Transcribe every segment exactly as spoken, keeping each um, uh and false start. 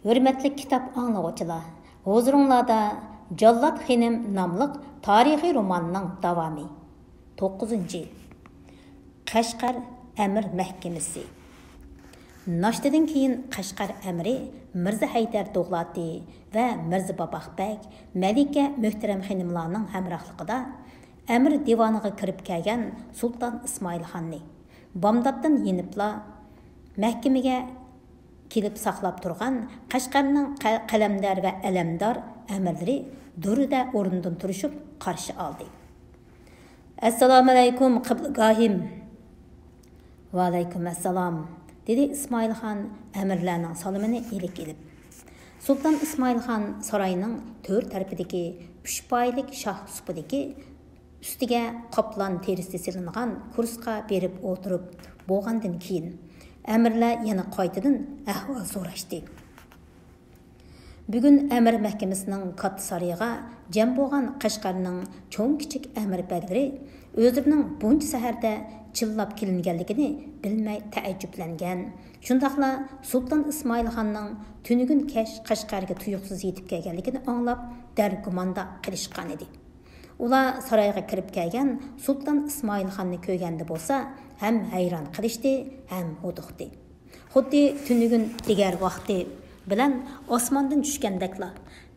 ھۆرمەتلىك كىتاب ئاڭلىغۇچىلار، ھۇزۇرۇڭلاردا جاللات خېنىم ناملىق تارىخىي روماننىڭ داۋامى. توققۇزىنچى. قەشقەر ئەمىر مەھكىمىسى. ناشتىدىن كېيىن قەشقەر ئەمىرى مىرزا ھەيدەر دوغلاتى ۋە مىرزا باباق بەگ، مەلىكە مۆھتەرەم خېنىملارنىڭ ھەمراھلىقىدا ئەمىر دىۋانىغا كىرىپ كەلگەن سۇلتان ئىسمائىلخاننى، بامداتتىن يېنىپلا مەھكىمىگە كېلىپ ساقلاپ تۇرغان قەشقەرنىڭ قە-، قەلەمدار ۋە ئەلەمدار ئەمىرلىرى دۈرىدە ئورنىدىن تۇرۇشۇپ قارشى ئالدى. «ئەسسالامۇئەلەيكۇم، قىبلىگاھىم!» «ۋەئەلەيكۇم ئەسسالام!» دېدى ئىسمائىلخان ئەمىرلەرنىڭ سالىمىنى ئىلىك ئېلىپ. سۇلتان ئىسمائىلخان ساراينىڭ تۆر تەرىپىدىكى ئۈچ پايىلىك شاھ سۇپىدىكى ئۈستىگە قاپلان تېرىسى سېلىنغان كۇرسىغا بېرىپ ئولتۇرۇپ بولغاندىن كېيىن، ئەمىرلەر يەنە قايتىدىن ئەھۋال سوراشتى. بۈگۈن ئەمىر مەھكىمىسىنىڭ كاتتا سارىيىغا جەم بولغان قەشقەرنىڭ چوڭ-كىچىك ئەمىر بەگلىرى ئۆزلىرىنىڭ بۇنچە سەھەردە چىللاپ كېلىنگەنلىكىنى بىلمەي تەئەججۈپلەنگەن. شۇنداقلا سۇلتان ئىسمائىلخاننىڭ تۈنۈگۈن كەچ قەشقەرگە تۇيۇقسىز يېتىپ كەلگەنلىكىنى ئاڭلاپ، دەرگۇماندا قېلىشقانىدى. ئۇلار سارايغا كىرىپ كەلگەن سۇلتان ئىسمائىلخاننى كۆرگەندە بولسا، ھەم ھەيران قېلىشتى، ھەم ھودۇقتى. خۇددى تۈنۈگۈن دىگەر ۋاقتى بىلەن ئاسماندىن چۈشكەندەكلا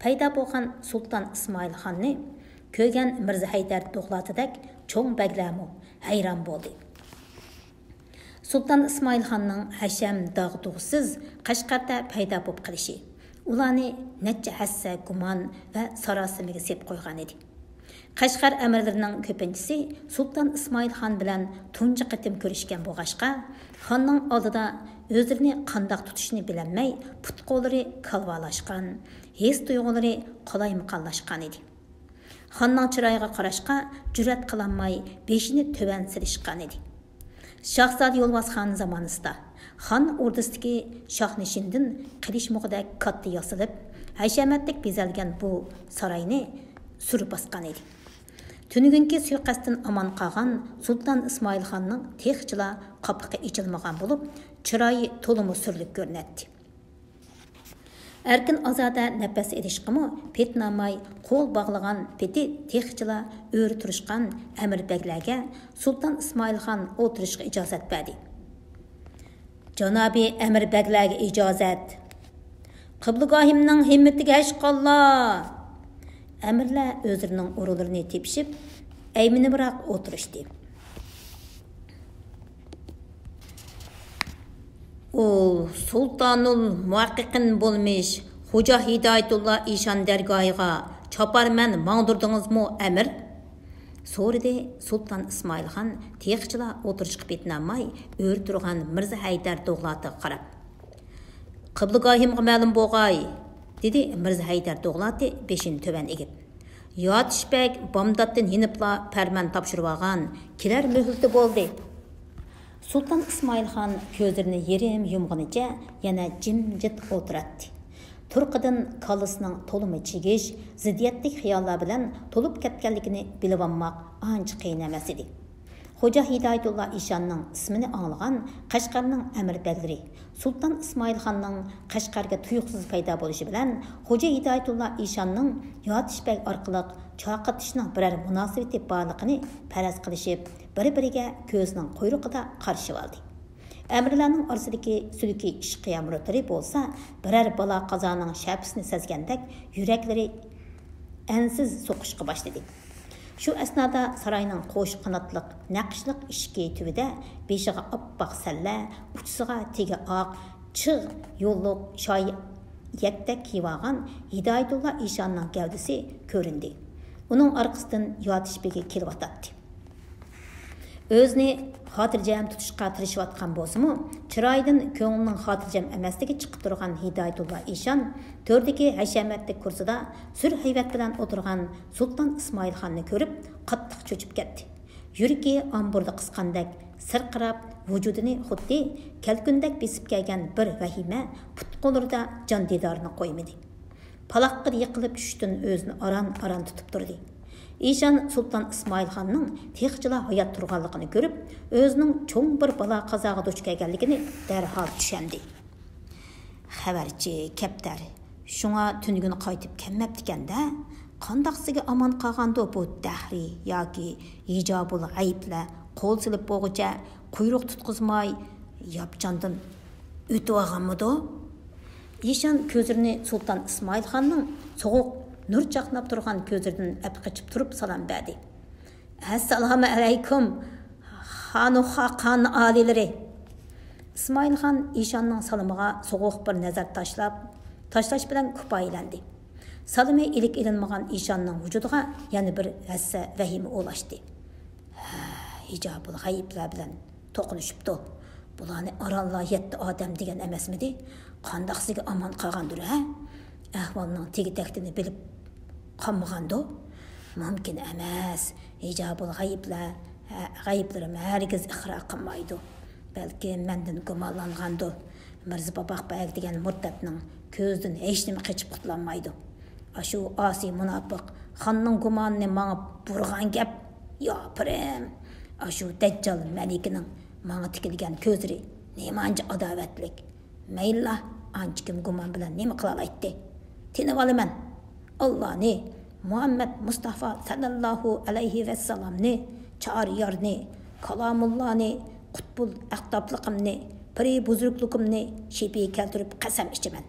پەيدا بولغان سۇلتان ئىسمائىلخاننى كۆرگەن مىرزا ھەيدەر دوغلاتىدەك چوڭ بەگلەرمۇ ھەيران بولدى. سۇلتان ئىسمائىلخاننىڭ ھەشەم داغ-دۇغىسىز قەشقەردە پەيدا بولۇپ قېلىشى ئۇلارنى نەچچە ھەسسە گۇمان ۋە ساراسىمىگە سېلىپ قويغانىدى. قەشقەر ئەمىرلىرىنىڭ كۆپىنچىسى سۇلتان ئىسمائىلخان بىلەن تۇنجى قېتىم كۆرۈشكەن بولغاچقا، خاننىڭ ئالدىدا ئۆزلىرىنى قانداق تۇتۇشنى بىلەلمەي، پۇت-قوللىرى كالۋالاشقان، ھېس-تۇيغۇلىرى قالايمىقانلاشقانىدى. خاننىڭ چىرايىغا قاراشقا جۈرئەت قىلالماي، بېشىنى تۆۋەن سېلىشقانىدى. شاھزادە يولۋاسخان زامانىسىدا خان ئوردىسىدىكى شاھنىشىندىن قېلىشمىغۇدەك كاتتا ياسىلىپ، ھەشەمەتلىك بېزەلگەن بۇ ساراينى سۈر باسقانىدى. تۈنۈگۈنكى سۇيىقەستتىن ئامان قالغان سۇلتان ئىسمائىلخاننىڭ تېخىچىلا قاپىقى ئېچىلمىغان بولۇپ، چىرايى تولىمۇ سۈرلۈك كۆرۈنەتتى. ئەركىن-ئازادە نەپەس ئېلىشقىمۇ پېتىنالماي قول باغلىغان پېتى تېخىچىلا ئۆرە تۇرۇشقان ئەمىر بەگلەرگە سۇلتان ئىسمائىلخان ئولتۇرۇشقا ئىجازەت بەردى. «جانابىي ئەمىر بەگلەرگە ئىجازەت!» «قىبلىگاھىمنىڭ ھىممىتىگە ھەشقاللا!» ئەمىرلەر ئۆزلىرىنىڭ ئورۇنلىرىنى تېپىشىپ، ئەيمىنىمراق ئولتۇرۇشتى. ئۇ سۇلتانۇل مۇھەققىقىن بولمىش خوجا ھىدايەتۇللا ئىشان دەرگاھىغا چاپارمەن ماڭدۇردىڭىزمۇ، ئەمىر؟ سورىدى سۇلتان ئىسمائىلخان تېخىچىلا ئولتۇرۇشقا پېتىنالماي ئۆرە تۇرغان مىرزا ھەيدەر دوغلاتىغا قاراپ. «قىبلىگاھىمغا مەلۇم بولغاي!» دېدى مىرزا ھەيدەر دوغلاتى بېشىنى تۆۋەن ئېگىپ. «ياتىش بەگ بامداتتىن يېنىپلا پەرمان تاپشۇرۇۋالغان، كېلەر مۆھلىتى بولدى.» سۇلتان ئىسمائىلخان كۆزلىرىنى يېرىم يۇمغىنىچە يەنە جىمجىت ئولتۇراتتى. تۇرقىدىن كاللىسىنىڭ تولىمۇ چىگىش، زىددىيەتلىك خىياللار بىلەن تولۇپ كەتكەنلىكىنى بىلىۋالماق ئانچە قىيىن ئەمەس ئىدى. خوجا ھىدايەتۇللا ئىشاننىڭ ئىسمىنى ئاڭلىغان قەشقەرنىڭ ئەمىر بەگلىرى سۇلتان ئىسمائىلخاننىڭ قەشقەرگە تۇيۇقسىز پەيدا بولۇشى بىلەن، خوجا ھىدايەتۇللا ئىشاننىڭ ياتىش بەگ ئارقىلىق چاقىرتىشنىڭ بىرەر مۇناسىۋىتى بارلىقىنى پەرەز قىلىشىپ، بىر-بىرىگە كۆزىنىڭ قۇيرۇقىدا قارىشىۋالدى. ئەمىرلەرنىڭ ئارىسىدىكى سۈلۈكى ئىشقىيا مۇرۇتلىرى بولسا بىرەر بالا-قازانىڭ شەپىسىنى سەزگەندەك يۈرەكلىرى ئەنسىز سوقۇشقا باشلىدى. شۇ ئەسنادا ساراينىڭ قوش قاناتلىق نەقىشلىق ئىشىكى تۈۋىدە بېشىغا ئاپئاق سەللە، ئۇچىسىغا تېگى ئاق، چىغ يوللۇق شايى يەكتەك كىيىۋالغان ھىدايەتۇللا ئىشاننىڭ گەۋدىسى كۆرۈندى. ئۇنىڭ ئارقىسىدىن ياتىش بېگى كېلىۋاتاتتى. ئۆزىنى خاتىرجەم تۇتۇشقا تىرىشىۋاتقان بولسىمۇ، چىرايىدىن كۆڭلىنىڭ خاتىرجەم ئەمەسلىكى چىقىپ تۇرغان ھىدايەتۇللا ئىشان تۆردىكى ھەشەمەتلىك كۇرسىدا سۈر ھەيۋەت بىلەن ئولتۇرغان سۇلتان ئىسمائىلخاننى كۆرۈپ، قاتتىق چۆچۈپ كەتتى. يۈرىكى ئامبۇردا قىسقاندەك سىرقىراپ، ۋۇجۇدىنى خۇددى كەلكۈندەك بېسىپ كەلگەن بىر ۋەھىمە پۇت-قوللىرىدا جان دىدارىنى قويمىدى. پالاققىدە يىقىلىپ چۈشۈشتىن ئۆزىنى ئاران-ئاران تۇتۇپ تۇردى. ئىشان سۇلتان ئىسمائىلخاننىڭ تېخىچىلا ھايات تۇرغانلىقىنى كۆرۈپ، ئۆزىنىڭ چوڭ بىر بالا-قازاغا دۇچ كەلگەنلىكىنى دەرھال چۈشەندى. خەۋەرچى كەپتەر شۇڭا تۈنۈگۈن قايتىپ كەلمەپتىكەن-دە. قانداقسىگە ئامان قالغاندۇ بۇ دەھرىي ياكى ھىجابۇل غەيىبلەر؟ قول سېلىپ بولغۇچە قۇيرۇق تۇتقۇزماي ياپچاندىن ئۆتۈۋالغانمىدۇ؟ ئىشان كۆزلىرىنى سۇلتان ئىسمائىل خاننىڭ سوغۇق نۇر چاقناپ تۇرغان كۆزلىرىدىن ئەپ قېچىپ تۇرۇپ سالام بەردى. ئەسسالامۇ ئەلەيكۇم، خانۇ خاقان ئالىيلىرى! ئىسمائىل خان ئىشاننىڭ سالىمىغا سوغۇق بىر نەزەر تاشلاپ، تاشلاش بىلەن كۇپايىلەندى. سالىمى ئىلىك ئېلىنمىغان ئىشاننىڭ ۋۇجۇدىغا يەنە بىر ھەسسە ۋەھىمە ئولاشتى. ھە، ھىجابۇل غەيىبلەر بىلەن توقۇنۇشۇپتۇ. بۇلارنى ئارانلا يەتتە ئادەم دېگەن ئەمەسمىدى؟ قانداقسىگە ئامان قالغاندۇر، ھە؟ ئەھۋالنىڭ تېگى-تەكتىنى بىلىپ قالمىغاندۇ؟ مۇمكىن ئەمەس. ھىجابۇل غەيىبلەر، ھە، غەيىبلىرىم ھەرگىز ئىقرار قىلمايدۇ. بەلكىم مەندىن گۇمانلانغاندۇ. مىرزا باباق بەگ دېگەن مۇرتەتنىڭ كۆزىدىن ھېچنېمە قېچىپ قۇتۇلالمايدۇ. ئاشۇ ئاسىي مۇناپىق خاننىڭ گۇمانىنى ماڭا بۇرغان گەپ. ياپىرىم! ئاشۇ دەججال مەلىكىنىڭ ماڭا تىكىلگەن كۆزلىرى نېمانچە ئاداۋەتلىك! مەيلىلا، ئانچىكىم گۇمان بىلەن نېمە قىلالايتتى؟ تىنىۋالىمەن. ئاللانى، مۇھەممەد مۇستافا سەللەللاھۇ ئەلەيھى ۋەسسالامنى، چارىيارنى، كالامۇللانى، قۇتبۇل ئەقتابلىقىمنى، پىرى بۇزرۇكلۇقۇمنى شېپى كەلتۈرۈپ قەسەم ئىچىمەن.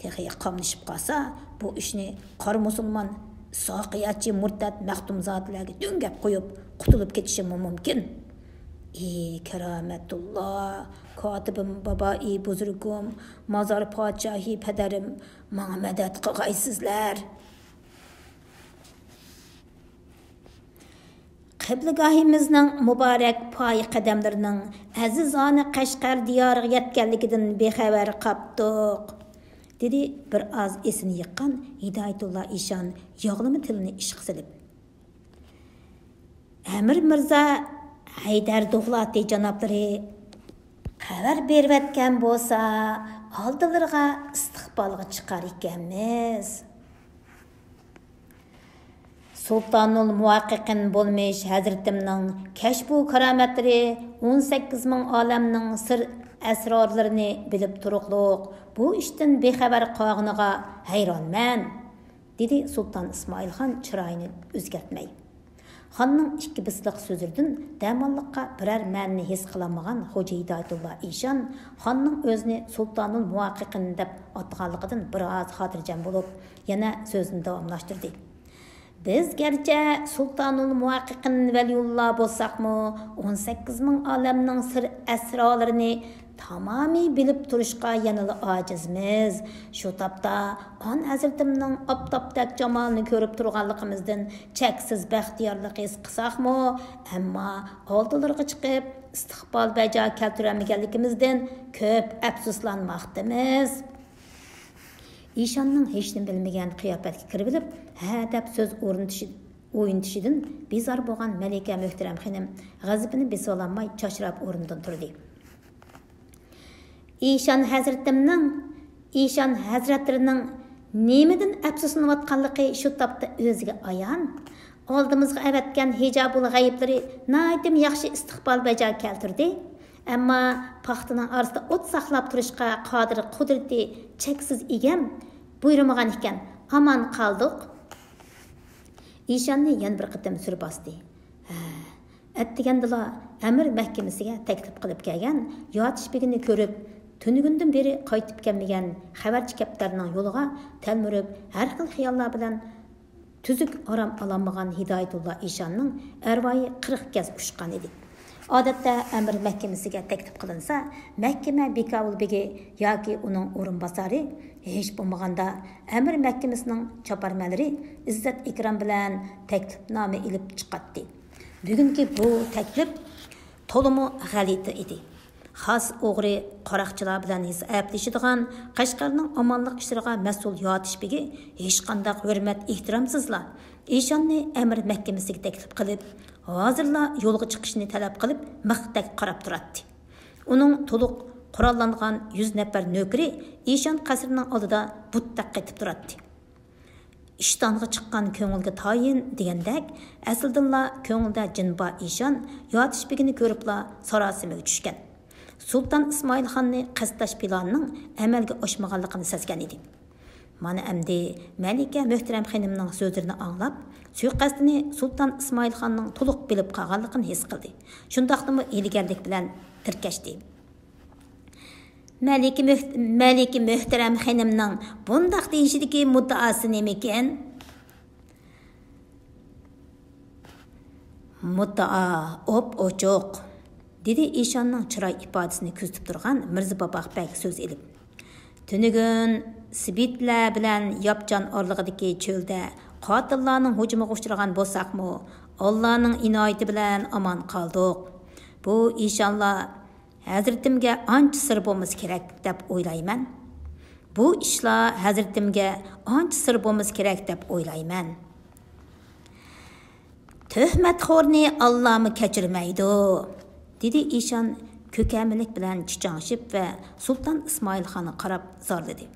تېخى قاملىشىپ قالسا، بۇ ئىشنى قارا مۇسۇلمان، ئىسھاقىيەتچى مۇرتەت مەختۇمزادىلەرگە دۆڭگەپ قويۇپ، قۇتۇلۇپ كېتىشىممۇ مۇمكىن. ئى كارامەتۇللا، كاتىبىم بابائى بۇزرۇكۇم، مازار پادىشاھى پەدەرىم، ماڭا مەدەت قىلغايسىزلەر. قىبلىگاھىمىزنىڭ مۇبارەك پايە قەدەملىرىنىڭ ئەزىزانە قەشقەر دىيارىغا يەتكەنلىكىدىن بىخەۋەر قاپتۇق، دېدى بىر ئاز ئېسىنى يىغقان ھىدايەتۇللا ئىشان ياغلىما تىلىنى ئىشقا سېلىپ. ئەمىر مىرزا ھەيدەر دوغلاتى جانابلىرى خەۋەر بېرىۋەتكەن بولسا، ئالدىلىرىغا ئىستىقبالغا چىقار ئىكەنمىز. سۇلتانۇل مۇھەققىقىن بولمىش ھەزرىتىمنىڭ كەشپۇ كارامەتلىرى ئون سەككىز مىڭ ئالەمنىڭ سىر ئەسرارلىرىنى بىلىپ تۇرۇقلۇق، بۇ ئىشتىن بىخەۋەر قالغىنىغا ھەيرانمەن، دېدى سۇلتان ئىسمائىل خان چىرايىنى ئۆزگەرتمەي. خاننىڭ ئىككى بىسلىق سۆزلىرىدىن دەماللىققا بىرەر مەنىنى ھېس قىلالمىغان خوجا ھىدايەتۇللا ئىشان خاننىڭ ئۆزىنى سۇلتانۇل مۇھەققىقىن دەپ ئاتىغانلىقىدىن بىر ئاز خاتىرجەم بولۇپ، يەنە سۆزىنى داۋاملاشتۇردى. بىز گەرچە سۇلتانۇل مۇھەققىقىن ۋەلىيۇللا بولساقمۇ، ئون سەككىز مىڭ ئالەمنىڭ سىر ئەسرارلىرىنى تامامىي بىلىپ تۇرۇشقا يەنىلا ئاجىزمىز. شۇ تاپتا ئان ھەزرىتىمنىڭ ئاپتاپتەك جامالىنى كۆرۈپ تۇرغانلىقىمىزدىن چەكسىز بەختىيارلىق ھېس قىلساقمۇ، ئەمما ئالدىلىرىغا چىقىپ ئىستىقبال بەجا كەلتۈرەلمىگەنلىكىمىزدىن كۆپ ئەپسۇسلانماقتىمىز. ئىشاننىڭ ھېچنېمە بىلمىگەن قىياپەتكە كىرىۋېلىپ، ھە دەپ سۆز ئورنىتىشى-، ئوينىتىشىدىن بىزار بولغان مەلىكە مۆھتەرەم خېنىم غەزىپىنى بېسىۋالالماي چاچراپ ئورنىدىن تۇردى. ئىشان ھەزرىتىمنىڭ، ئىشان ھەزرەتلىرىنىڭ نېمىدىن ئەپسۇسلىنىۋاتقانلىقى شۇ تاپتا ئۆزىگە ئايان. ئالدىمىزغا ئەۋەتكەن ھىجابۇل غەيىبلىرى ناھايىتىمۇ ياخشى ئىستىقبال بەجا كەلتۈردى. ئەمما پاختىنىڭ ئارىسىدا ئوت ساقلاپ تۇرۇشقا قادىر قۇدرىتى چەكسىز ئىگەم بۇيرۇمىغان ئىكەن، ئامان قالدۇق. ئىشاننى يەنە بىر قېتىم سۈر باستى. ھە، ئەتىگەندىلا ئەمىر مەھكىمىسىگە تەكلىپ قىلىپ كەلگەن ياتىش بېگىنى كۆرۈپ، تۈنۈگۈندىن بېرى قايتىپ كەلمىگەن خەۋەرچى كەپتەرنىڭ يولىغا تەلمۈرۈپ، ھەر خىل خىياللار بىلەن تۈزۈك ئارام ئالالمىغان ھىدايەتۇللا ئىشاننىڭ ئەرۋايى قىرىق گەز ئۇچقان ئىدى. ئادەتتە ئەمىر مەھكىمىسىگە تەكلىپ قىلىنسا، مەھكىمە بىكاۋۇل بېگى ياكى ئۇنىڭ ئورۇنباسارى، ھېچ بولمىغاندا ئەمىر مەھكىمىسىنىڭ چاپارمەنلىرى ئىززەت ئىكرام بىلەن تەكلىپنامە ئېلىپ چىقاتتى. بۈگۈنكى بۇ تەكلىپ تولىمۇ غەلىتە ئىدى. خاس ئوغرى قاراقچىلار بىلەن ھېسابلىشىدىغان قەشقەرنىڭ ئامانلىق ئىشلىرىغا مەسئۇل ياتىش بېگى ھېچقانداق ھۆرمەت ئېھتىرامسىزلا ئىشاننى ئەمىر مەھكىمىسىگە تەكلىپ قىلىپ، ھازىرلا يولغا چىقىشنى تەلەپ قىلىپ، مىختەك قاراپ تۇراتتى. ئۇنىڭ تولۇق قوراللانغان يۈز نەپەر نۆكىرى ئىشان قەسرىنىڭ ئالدىدا بۇتتەك قېتىپ تۇراتتى. ئىشتانغا چىققان كۆڭۈلگە تايىن دېگەندەك، ئەسلىدىنلا كۆڭلىدە جىن بار ئىشان ياتىش بېگىنى كۆرۈپلا ساراسىمىگە چۈشكەن. سۇلتان ئىسمائىلخاننى قەستاش پىلانىنىڭ ئەمەلگە ئاشمىغانلىقىنى سەزگەن ئىدى. مانا ئەمدى مەلىكە مۆھتەرەم خېنىمنىڭ سۆزلىرىنى ئاڭلاپ، سۇيىقەستىنى سۇلتان ئىسمائىلخاننىڭ تولۇق بىلىپ قالغانلىقىنى ھېس قىلدى. شۇنداقتىمۇ ھىيلىگەرلىك بىلەن تىركەشتى. مەلىكە مۆھ-، مەلىكە مۆھتەرەم خېنىمنىڭ بۇنداق دېيىشىدىكى مۇددىئاسى نېمىكىن؟ مۇددىئا ئوپئوچۇق، دېدى ئىشاننىڭ چىراي ئىپادىسىنى كۆزىتىپ تۇرغان مىرزا باباق بەگ سۆز ئېلىپ. تۈنۈگۈن سېبىتلەر بىلەن ياپچان ئارىلىقىدىكى چۆلدە قاتىللارنىڭ ھۇجۇمىغا ئۇچرىغان بولساقمۇ، ئاللانىڭ ئىنايىتى بىلەن ئامان قالدۇق. بۇ ئىشانلار ھەزرىتىمگە ئانچە سىر بولمىسا كېرەك دەپ ئويلايمەن. بۇ ئىشلار ھەزرىتىمگە ئانچە سىر بولمىسا كېرەك دەپ ئويلايمەن. تۆھمەتخورنى ئاللامۇ كەچۈرمەيدۇ، دېدى ئىشان كۆكەمىلىك بىلەن چىچاڭشىپ ۋە سۇلتان ئىسمائىلخانغا قاراپ زارلىدى.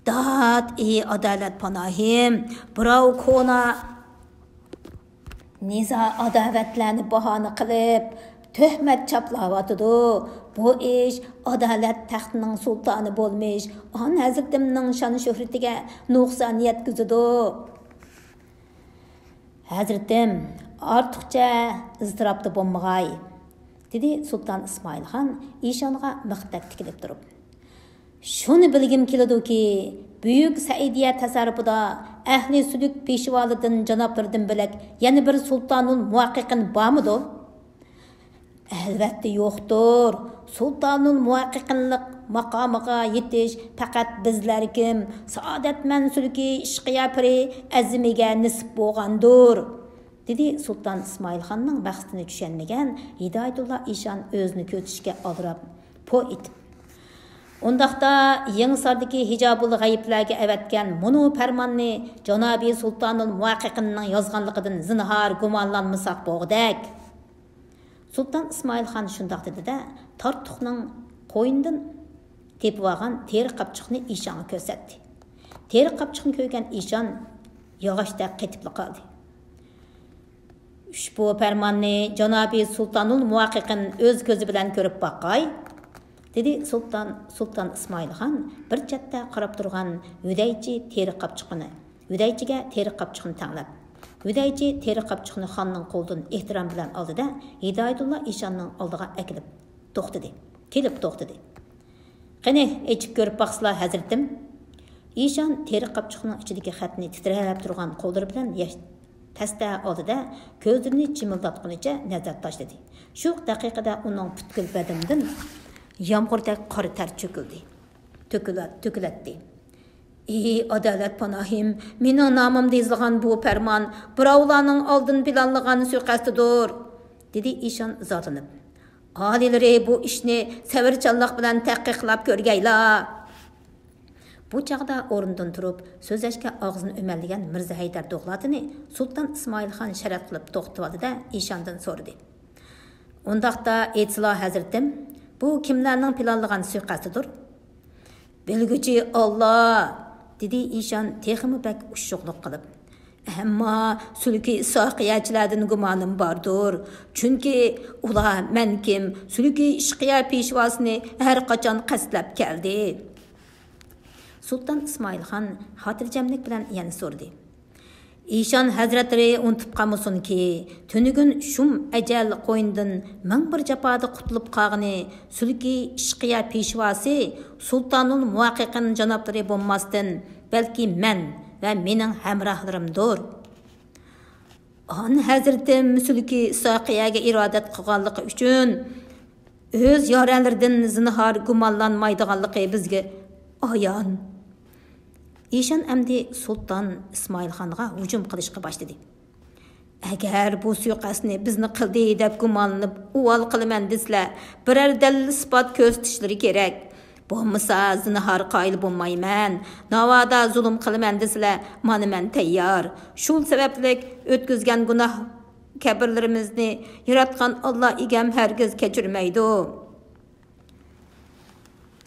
دات، ئى ئادالەت پاناھىم، بىراۋ كونا نىزا ئاداۋەتلەرنى باھانە قىلىپ، تۆھمەت چاپلاۋاتىدۇ. بۇ ئىش ئادالەت تەختىنىڭ سۇلتانى بولمىش ئان ھەزرىتىمنىڭ شان شۆھرىتىگە نۇقسان يەتكۈزىدۇ. ھەزرىتىم، ئارتۇقچە ئىزتىراپتا بولمىغاي، دېدى سۇلتان ئىسمائىلخان ئىشانغا مىختەك تىكىلىپ تۇرۇپ. شۇنى بىلگۈم كېلىدۇكى، بۈيۈك سەئىدىيە تەسەررۇپىدا ئەھلى سۈلۈك پېشۋالىرىدىن، جانابلىرىدىن بۆلەك يەنە بىر سۇلتانۇل مۇھەققىقىن بارمىدۇ؟ ئەلۋەتتە يوقتۇر. سۇلتانۇل مۇھەققىقىنلىق ماقامىغا يېتىش پەقەت بىزلەركىم سائادەتمەن سۈلۈكى ئىشقىيا پىرى ئەزىمىگە نېسىپ بولغاندۇر، دېدى سۇلتان ئىسمائىلخاننىڭ مەقسىتىنى چۈشەنمىگەن ھىدايەتۇللا ئىشان ئۆزىنى كۆزىتىشكە ئالدىراپ پو ئېتىپ. ئۇنداقتا يېڭىساردىكى ھىجابۇل غەيىبلەرگە ئەۋەتكەن مۇنۇ پەرماننى جانابىي سۇلتانۇل مۇھەققىقىننىڭ يازغانلىقىدىن زىنھار گۇمانلانمىساق بوغۇدەك. سۇلتان ئىسمائىلخان شۇنداق دېدى-دە، تارتۇقنىڭ قوينىدىن تېپىۋالغان تېرە قاپچۇقنى ئىشانغا كۆرسەتتى. تېرە قاپچۇقنى كۆرگەن ئىشان ياغاچتەك قېتىپلا قالدى. ئۇشبۇ پەرماننى جانابىي سۇلتانۇل مۇھەققىقىن ئۆز كۆزى بىلەن كۆرۈپ باقاي، دېدى سۇلتان، سۇلتان ئىسمائىلخان بىر چەتتە قاراپ تۇرغان ھۈدەيچى تېرە قاپچۇقىنى. ھۈدەيچىگە تېرە قاپچۇقنى تەڭلەپ، ھۈدەيچى تېرە قاپچۇقنى خاننىڭ قولىدىن ئېھتىرام بىلەن ئالدى-دە، ھىدايەتۇللا ئىشاننىڭ ئالدىغا ئەكېلىپ توختىدى. كېلىپ توختىدى. قېنى، ئېچىپ كۆرۈپ باقسىلا، ھەزرىتىم. ئىشان تېرە قاپچۇقنىڭ ئىچىدىكى خەتنى تىترەپ تۇرغان قوللىرى بىلەن ياش-، تەستە ئالدى-دە، كۆزلىرىنى چىمىلداتقىنىچە نەزەر تاشلىدى. شۇ دەقىقىدە ئۇنىڭ پۈتكۈل بەدىنىدىن يامغۇردەك قارا تەر چۆكۈلدى. تۆكۈلە-، تۆكۈلەتتى. ئى ئادالەت پاناھىم، مېنىڭ نامىمدا يېزىلغان بۇ پەرمان بىراۋلارنىڭ ئالدىن پىلانلىغان سۇيىقەستىدۇر، دېدى ئىشان زارلىنىپ. ئالىيلىرى بۇ ئىشنى سەۋرچانلىق بىلەن تەھقىقلاپ كۆرگەيلا. بۇ چاغدا ئورنىدىن تۇرۇپ، سۆزلەشكە ئاغزىنى ئۆمەللىگەن مىرزا ھەيدەر دوغلاتىنى سۇلتان ئىسمائىل خان شەرەت قىلىپ توختىتىۋالدى-دە، ئىشاندىن سورىدى. ئۇنداقتا ئېيتسىلا، ھەزرىتىم، بۇ كىملەرنىڭ پىلانلىغان سۇيىقەستىدۇر؟ بىلگۈچى ئاللا، دېدى ئىشان تېخىمۇ بەك ئۇششۇقلۇق قىلىپ. ئەمما سۈلكى ئىسھاقىيەچىلەردىن گۇمانىم باردۇر. چۈنكى ئۇلار مەن كىم، سۈلكى ئىشقىيە پېشۋاسىنى ھەر قاچان قەستلەپ كەلدى. سۇلتان ئىسمائىل خان خاتىرجەملىك بىلەن يەنە سورىدى. ئىشان ھەزرەتلىرى ئۇنتۇپ قالمىسۇنكى، تۈنۈگۈن شۇم ئەجەل قوينىدىن مىڭ بىر جاپادا قۇتۇلۇپ قالغىنى سۈلكى ئىشقىيە پېشۋاسى سۇلتانۇل مۇھەققىقىن جانابلىرى بولماستىن، بەلكى مەن ۋە مېنىڭ ھەمراھلىرىمدۇر. ئان ھەزرىتىم سۈلكى ئىسھاقىيەگە ئىرادەت قىلغانلىقى ئۈچۈن، ئۆز يارەنلىرىدىن زىنھار گۇمانلانمايدىغانلىقى بىزگە ئايان. ئىشان ئەمدى سۇلتان ئىسمائىل خانغا ھۇجۇم قىلىشقا باشلىدى. ئەگەر بۇ سۇيىقەستنى بىزنى قىلدى دەپ گۇمانلىنىپ ئۇۋال قىلىمەن دېسىلە، بىرەر دەلىل ئىسپات كۆرسىتىشلىرى كېرەك. بولمىسا زىنھار قايىل بولمايمەن. ناۋادا زۇلۇم قىلىمەن دېسىلە، مانا مەن تەييار. شۇ سەۋەبلىك ئۆتكۈزگەن گۇناھ كەبىرلىرىمىزنى ياراتقان ئاللا ئىگەم ھەرگىز كەچۈرمەيدۇ.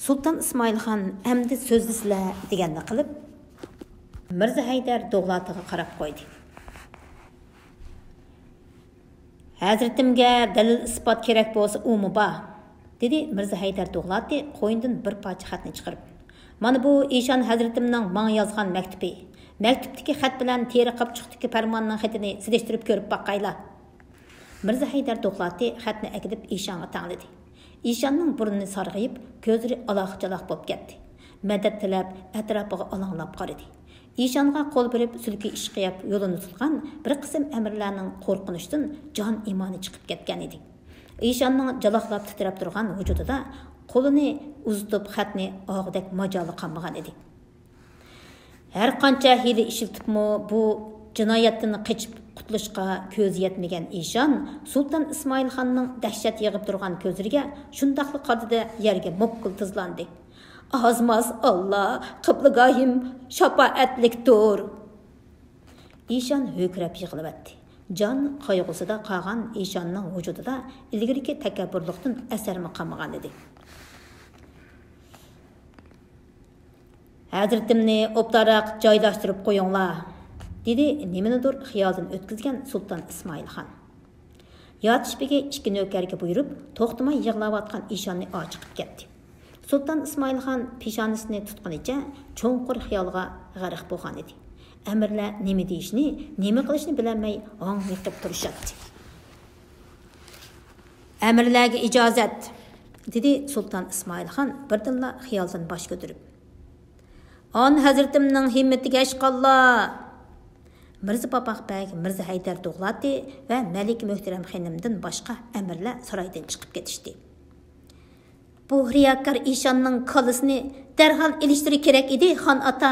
سۇلتان ئىسمائىل خان ئەمدى سۆزلىسىلە دېگەننى قىلىپ، مىرزا ھەيدەر دوغلاتىغا قاراپ قويدى. ھەزرىتىمگە دەلىل ئىسپات كېرەك بولسا ئۇمۇ بار. دېدى مىرزا ھەيدەر دوغلاتى قوينىدىن بىر پارچە خەتنى چىقىرىپ. مانا بۇ ئىشان ھەزرىتىمنىڭ ماڭا يازغان مەكتۇپى. مەكتۇپتىكى خەت بىلەن تېرە قاپچۇقتىكى پەرماننىڭ خېتىنى سېلىشتۇرۇپ كۆرۈپ باقايلا. مىرزا ھەيدەر دوغلاتى خەتنى ئەكېلىپ ئىشانغا تەڭلىدى. ئىشاننىڭ بۇرنى سارغىيىپ، كۆزلىرى ئالاق-چالاق بولۇپ كەتتى. مەدەت تىلەپ ئەتراپىغا ئالاڭلاپ قارىدى. ئىشانغا قول بېرىپ سۈلكى ئىشقىيە يولىنى تۇتقان بىر قىسىم ئەمىرلەرنىڭ قورقۇنچتىن جان ئىمانى چىقىپ كەتكەنىدى. ئىشاننىڭ جالاقلاپ تىترەپ تۇرغان ۋۇجۇدىدا قولىنى ئۇزىتىپ خەتنى ئالغۇدەك ماجالى قالمىغان ئىدى. ھەر قانچە ھىيلە ئىشلىتىپمۇ بۇ جىنايەتتىن قېچىپ قۇتۇلۇشقا كۆزى يەتمىگەن ئىشان سۇلتان ئىسمائىلخاننىڭ دەھشەت يېغىپ تۇرغان كۆزلىرىگە شۇنداقلا قارىدى-دە، يەرگە موككىل تىزلاندى. ئازماس ئاللا، قىبلىگاھىم شاپائەتلىكتۇر. ئىشان ھۆركىرەپ يىغلىۋەتتى. جان قايغۇسىدا قالغان ئىشاننىڭ ۋۇجۇدىدا ئىلگىرىكى تەكەببۇرلۇقتىن ئەسەرمۇ قالمىغانىدى. ھەزرىتىمنى ئوبدانراق جايلاشتۇرۇپ قويۇڭلار، دېدى نېمىنىدۇر خىيالىدىن ئۆتكۈزگەن سۇلتان ئىسمائىلخان. ياتىش بېگى ئىككى نۆكەرگە بۇيرۇپ، توختىماي يىغلاۋاتقان ئىشاننى ئاچىقىپ كەتتى. سۇلتان ئىسمائىلخان پېشانىسىنى تۇتقىنىچە چوڭقۇر خىيالغا غەرق بولغانىدى. ئەمىرلەر نېمە دېيىشنى، نېمە قىلىشنى بىلەلمەي ھاڭۋېقىپ تۇرۇشاتتى. ئەمىرلەرگە ئىجازەت، دېدى سۇلتان ئىسمائىلخان بىردىنلا خىيالدىن باش كۆتۈرۈپ. ئان ھەزرىتىمنىڭ ھىممىتىگە ئەشقاللا! مىرزا باپاق بەگ، مىرزا ھەيدەر دوغلاتى ۋە مەلىكە مۆھتەرەم خېنىمدىن باشقا ئەمىرلەر سارايدىن چىقىپ كېتىشتى. بۇ رىياكار ئىشاننىڭ كاللىسىنى دەرھال ئېلىشتۇرۇش كېرەك ئىدى، خان ئاتا،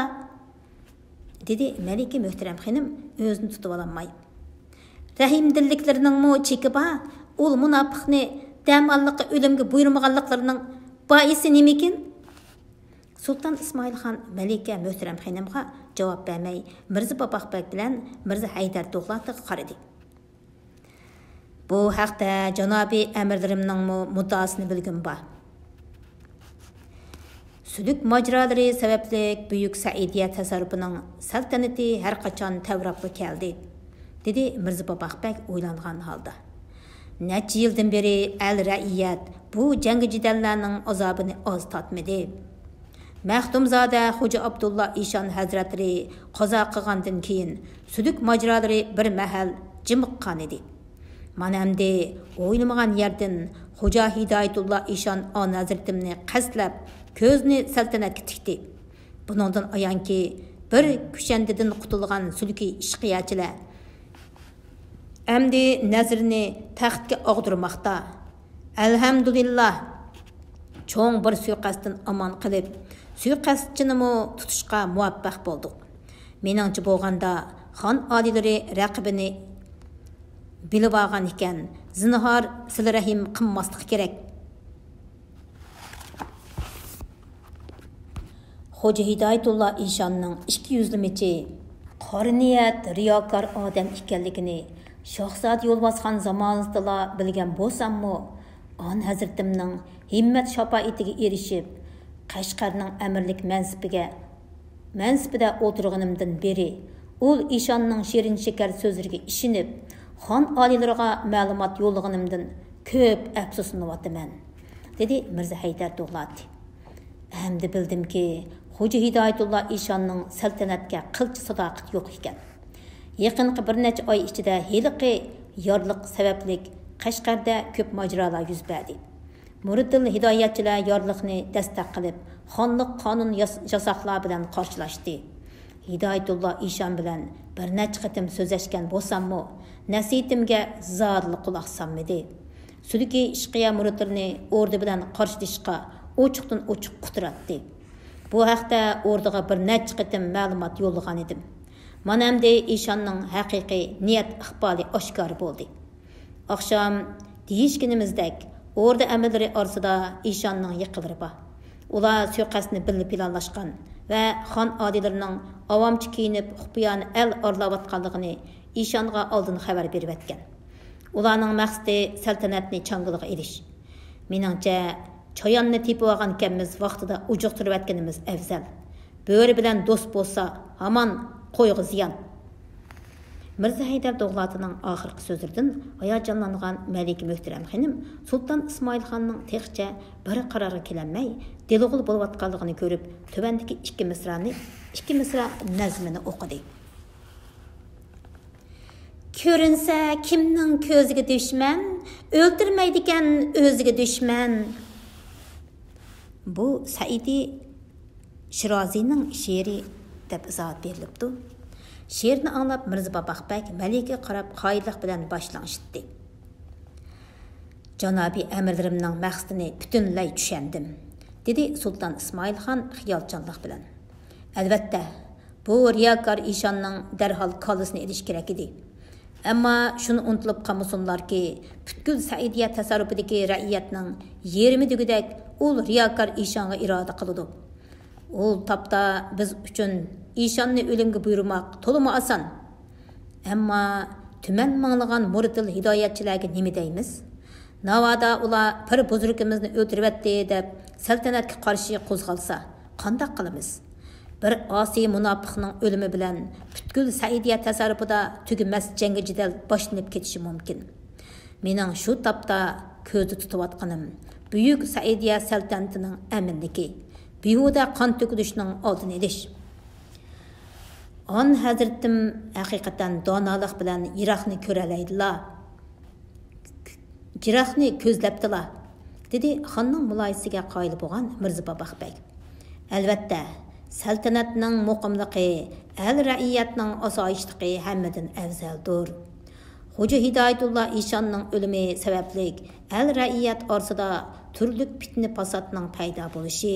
دېدى مەلىكە مۆھتەرەم خېنىم ئۆزىنى تۇتۇۋالالماي. رەھىمدىللىكلىرىنىڭمۇ چېكى بار، ئۇ مۇناپىقنى دەماللىققا ئۆلۈمگە بۇيرۇمىغانلىقلىرىنىڭ بائىسى نېمىكىن؟ سۇلتان ئىسمائىلخان مەلىكە مۆھتەرەم خېنىمغا جاۋاب بەرمەي، مىرزا باپاق بەگ بىلەن مىرزا ھەيدەر دوغلاتىغا قارىدى. بۇ ھەقتە جانابىي ئەمىرلىرىمنىڭمۇ مۇددىئاسىنى بىلگۈم بار. سۈلۈك ماجىرالىرى سەۋەبلىك بۈيۈك سەئىدىيە تەسەررۇپىنىڭ سەلتەنىتى ھەر قاچان تەۋراپلا كەلدى، دېدى مىرزا باپاق بەگ ئويلانغان ھالدا. نەچچە يىلدىن بېرى ئەل رەئىيەت بۇ جەڭگى جېدەللەرنىڭ ئازابىنى ئاز تارتمىدى. مەختۇمزادە خوجا ئابدۇللا ئىشان ھەزرەتلىرى قازا قىلغاندىن كېيىن، سۈلۈك ماجىرالىرى بىر مەھەل جىمىققانىدى. مانا ئەمدى ئويلىمىغان يەردىن خوجا ھىدايەتۇللا ئىشان ئان ھەزرىتىمنى قەستلەپ، كۆزىنى سەلتەنەتكە تىكتى. بۇنىڭدىن ئايانكى، بىر كۈشەندىدىن قۇتۇلغان سۈلۈكى ئىشقىيەچىلەر ئەمدى نەزىرىنى تەختكە ئاغدۇرماقتا. ئەلھەمدۇلىللا، چوڭ بىر سۇيىقەستتىن ئامان قېلىپ، سۇيىقەستچىنىمۇ تۇتۇشقا مۇۋەپپەق بولدۇق. مېنىڭچە بولغاندا، خان ئالىيلىرى رەقىبىنى بىلىۋالغان ئىكەن، زىنھار سىلە رەھىم قىلماسلىقى كېرەك. خوجا ھىدايەتۇللا ئىشاننىڭ ئىككى يۈزلىمىچى، قارا نىيەت، رىياكار ئادەم ئىكەنلىكىنى شاھزادە يول باسقان زامانىسىدىلا بىلگەن بولساممۇ، ئان ھەزرىتىمنىڭ ھىممەت شاپائىتىگە ئېرىشىپ، قەشقەرنىڭ ئەمىرلىك مەنسىپىگە، مەنسىپىدە ئولتۇرغىنىمدىن بېرى، ئۇل ئىشاننىڭ شېرىن شېكەر سۆزلىرىگە ئىشىنىپ، خان ئالىيلىرىغا مەلۇمات يوللىغىنىمدىن كۆپ ئەپسۇسلىنىۋاتىمەن، دېدى مىرزا ھەيدەر دوغلاتى. ئەمدى بىلدىمكى، خوجا ھىدايەتۇللا ئىشاننىڭ سەلتەنەتكە قىلچە ساداقىتى يوق ئىكەن. يېقىنقى بىر نەچچە ئاي ئىچىدە ھېلىقى يارلىق سەۋەبلىك قەشقەردە كۆپ ماجىرالار يۈز بەردى. مۇرىدىل ھىدايەتچىلەر يارلىقنى دەستەك قىلىپ، خانلىق قانۇن ياس-، ياساقلار بىلەن قارشىلاشتى. ھىدايەتۇللا ئىشان بىلەن بىر نەچچە قېتىم سۆزلەشكەن بولساممۇ، نەسىھىتىمگە زادىلا قۇلاق سالمىدى. سۈلۈكى ئىشقىيە مۇرىتلىرىنى ئوردا بىلەن قارشىلىشىشقا ئوچۇقتىن ئوچۇق قۇتراتتى. بۇ ھەقتە ئوردىغا بىر نەچچە قېتىم مەلۇمات يوللىغانىدىم. مانا ئەمدى ئىشاننىڭ ھەقىقىي نىيەت ئىقبالى ئاشكارا بولدى. ئاخشام دېيىشكىنىمىزدەك، ئوردا ئەمىرلىرى ئارىسىدا ئىشاننىڭ يېقىنلىرى بار. ئۇلار سۇيىقەستنى بىللە پىلانلاشقان ۋە خان ئالىيلىرىنىڭ ئاۋامچە كىيىنىپ، خۇپىيانە ئەل ئارىلاۋاتقانلىقىنى ئىشانغا ئالدىن خەۋەر بېرىۋەتكەن. ئۇلارنىڭ مەقسىتى سەلتەنەتنى چاڭگىلىغا ئېلىش. مېنىڭچە، چاياننى تېپىۋالغانىكەنمىز، ۋاقتىدا ئۇجۇقتۇرۇۋەتكىنىمىز ئەۋزەل. بۆرە بىلەن دوست بولسا، ھامان قويغا زىيان. مىرزا ھەيدەر دوغلاتىنىڭ ئاخىرقى سۆزلىرىدىن ھاياجانلانغان مەلىكە مۆھتەرەم خېنىم سۇلتان ئىسمائىل خاننىڭ تېخىچە بىر قارارغا كېلەلمەي، دېلىغۇل بولۇۋاتقانلىقىنى كۆرۈپ، تۆۋەندىكى ئىككى مىسرانى، ئىككى مىسرا نەزمىنى ئوقۇدى. كۆرۈنسە كىمنىڭ كۆزىگە دۈشمەن، ئۆلتۈرمەيدىكەن ئۆزىگە دۈشمەن. بۇ سەئىدى شىرازىنىڭ شېئىرى دەپ ئىزاھات بېرىلىپتۇ. شېئىرنى ئاڭلاپ مىرزا باباق بەگ مەلىكىگە قاراپ قايىللىق بىلەن باش لىڭشىتتى. جانابىي ئەمىرلىرىمنىڭ مەقسىتىنى پۈتۈنلەي چۈشەندىم، دېدى سۇلتان ئىسمائىل خان خىيالچانلىق بىلەن. ئەلۋەتتە، بۇ رىياكار ئىشاننىڭ دەرھال كاللىسىنى ئېلىش كېرەك ئىدى. ئەمما شۇنى ئۇنتۇلۇپ قالمىسۇنلاركى، پۈتكۈل سەئىدىيە تەسەررۇپىدىكى رەئىيەتنىڭ يېرىمى دېگۈدەك ئۇل رىياكار ئىشانغا ئىرادە قىلىدۇ. ئۇل تاپتا بىز ئۈچۈن ئىشاننى ئۆلۈمگە بۇيرۇماق تولىمۇ ئاسان. ئەمما تۈمەن ماڭلىغان مۇرتىل ھىدايەتچىلەرگە نېمە دەيمىز؟ ناۋادا ئۇلار پىر بۇزرۇكىمىزنى ئۆلتۈرۈۋەتتى دەپ سەلتەنەتكە قارشى قوزغالسا، قانداق قىلىمىز؟ بىر ئاسىي مۇناپىقنىڭ ئۆلۈمى بىلەن پۈتكۈل سەئىدىيە تەسەررۇپىدا تۈگىمەس جەڭگى جېدەل باشلىنىپ كېتىشى مۇمكىن. مېنىڭ شۇ تاپتا كۆزدە تۇتۇۋاتقىنىم بۈيۈك سەئىدىيە سەلتەنىتىنىڭ ئەمىنلىكى، بىھۇدە قان تۆكۈلۈشنىڭ ئالدىنى ئېلىش. ئان ھەزرىتىم ھەقىقەتەن دانالىق بىلەن يىراقنى كۆرەلەيدىلا، يىراقنى كۆزلەپتىلا، دېدى خاننىڭ مۇلاھىزىسىگە قايىل بولغان مىرزا باباق بەگ. ئەلۋەتتە، سەلتەنەتنىڭ مۇقىملىقى، ئەل رەئىيەتنىڭ ئاسايىشلىقى ھەممىدىن ئەۋزەلدۇر. خوجا ھىدايەتۇللا ئىشاننىڭ ئۆلۈمى سەۋەبلىك ئەل رەئىيەت ئارىسىدا تۈرلۈك پىتنە پاساتنىڭ پەيدا بولۇشى،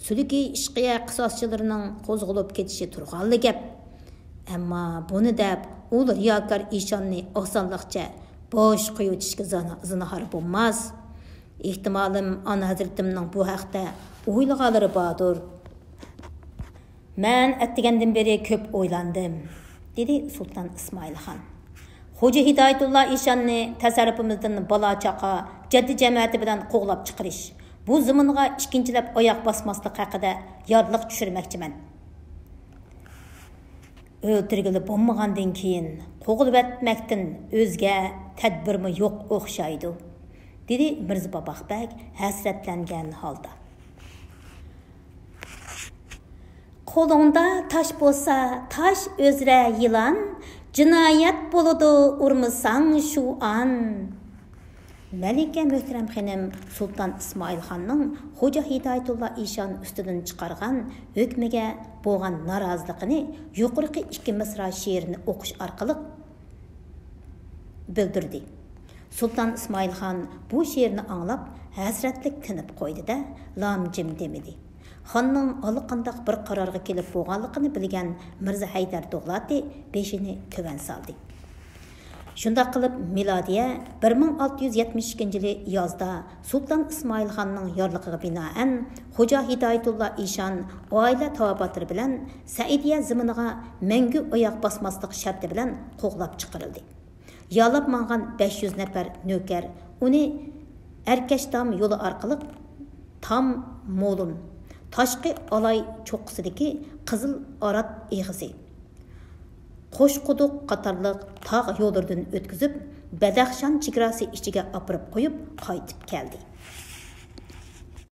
سۈلۈكى ئىشقىيە قىساسچىلىرىنىڭ قوزغىلىپ كېتىشى تۇرغانلا گەپ. ئەمما بۇنى دەپ ئۇل رىياكار ئىشاننى ئاسانلىقچە باش قويۇۋېتىشكە زانا-، زىنھار بولماس. ئېھتىمالىم ئانا ھەزرىتىمنىڭ بۇ ھەقتە ئويلىغانلىرى باردۇر. مەن ئەتىگەندىن بېرى كۆپ ئويلاندىم، دېدى سۇلتان ئىسمائىل خان. خوجا ھىدايەتۇللا ئىشاننى تەسەررۇپىمىزدىن بالا-چاقا، جەددى-جەمەتى بىلەن قوغلاپ چىقىرىش، بۇ زېمىنغا ئىككىنچىلەپ ئاياق باسماسلىق ھەققىدە يارلىق چۈشۈرمەكچىمەن. ئۆلتۈرگىلى بولمىغاندىن كېيىن قوغلىۋەتمەكتىن ئۆزگە تەدبىرمۇ يوق ئوخشايدۇ، دېدى مىرزا باباق بەگ ھەسرەتلەنگەن ھالدا. قولۇڭدا تاش بولسا، تاش ئۆزرە يىلان، جىنايەت بولىدۇ ئۇرمىساڭ شۇ ئان. مەلىكە مۆھتەرەم خېنىم سۇلتان ئىسمائىل خاننىڭ خوجا ھىدايەتۇللا ئىشان ئۈستىدىن چىقارغان ھۆكمىگە بولغان نارازىلىقىنى يۇقىرىقى ئىككى مىسرا شېئىرنى ئوقۇش ئارقىلىق بىلدۈردى. سۇلتان ئىسمائىل خان بۇ شېئىرنى ئاڭلاپ، ھەسرەتلىك تىنىپ قويدى-دە، لام-جىم دېمىدى. خاننىڭ ئاللىقانداق بىر قارارغا كېلىپ بولغانلىقىنى بىلگەن مىرزا ھەيدەر دوغلاتى بېشىنى تۆۋەن سالدى. شۇنداق قىلىپ، مىلادىيە بىر مىڭ ئالتە يۈز يەتمىش ئىككىنچى يىلى يازدا سۇلتان ئىسمائىل خاننىڭ يارلىقىغا بىنائەن، خوجا ھىدايەتۇللا ئىشان ئائىلە تاۋابىئاتلىرى بىلەن سەئىدىيە زېمىنىغا مەڭگۈ ئاياق باسماسلىق شەرتى بىلەن قوغلاپ چىقىرىلدى. يالاپ ماڭغان بەش يۈز نەپەر نۆكەر ئۇنى ئەركەشتام يولى ئارقىلىق تام مولۇن، تاشقى ئالاي چوققىسىدىكى قىزىل ئارات ئېغىزى، قوشقۇدۇق قاتارلىق تاغ يوللىرىدىن ئۆتكۈزۈپ، بەدەخشان چېگراسى ئىچىگە ئاپىرىپ قويۇپ قايتىپ كەلدى.